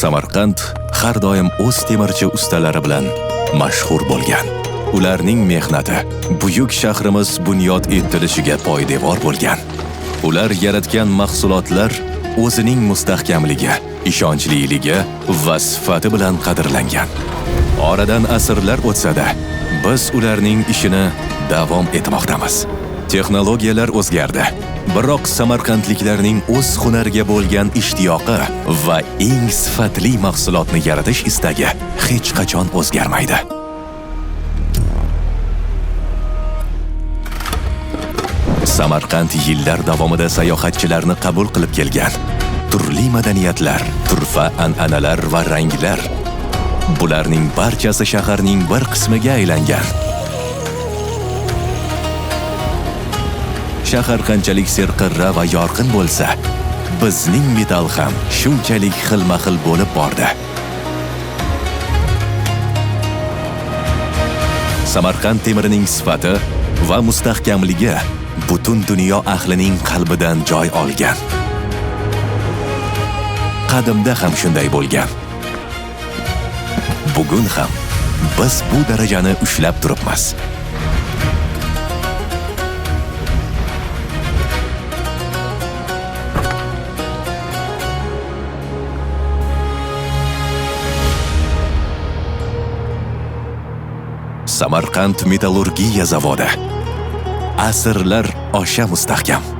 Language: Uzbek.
Samarqand har doim o'z temirchi ustalari bilan mashhur bo'lgan. Ularning mehnati buyuk shahrimiz bunyod etilishiga poydevor bo'lgan. Ular yaratgan mahsulotlar o'zining mustahkamligi, ishonchliligi va sifati bilan qadrlangan. Oradan asrlar o'tsa-da, biz ularning ishini davom etmoqdamiz. Texnologiyalar o'zgardi. Biroq samarqandliklarning o'z hunariga bo'lgan ishtiyoqi va eng sifatli mahsulotni yaratish istagi hech qachon o'zgarmaydi. Samarqand yillar davomida sayohatchilarni qabul qilib kelgan. Turli madaniyatlar, turfa an'analar va ranglar, bularning barchasi shaharning bir qismiga aylangan. Shahar qanchalik serqirra va yorqin bo'lsa, bizning metall ham shunchalik xilma-xil bo'lib bordi. Samarqand temirining sifati va mustahkamligi butun dunyo ahlining qalbidan joy olgan. Qadimda ham shunday bo'lgan. Bugun ham biz bu darajani ushlab turibmiz. Samarqand metallurgiya zavodi asrlar osha mustahkam.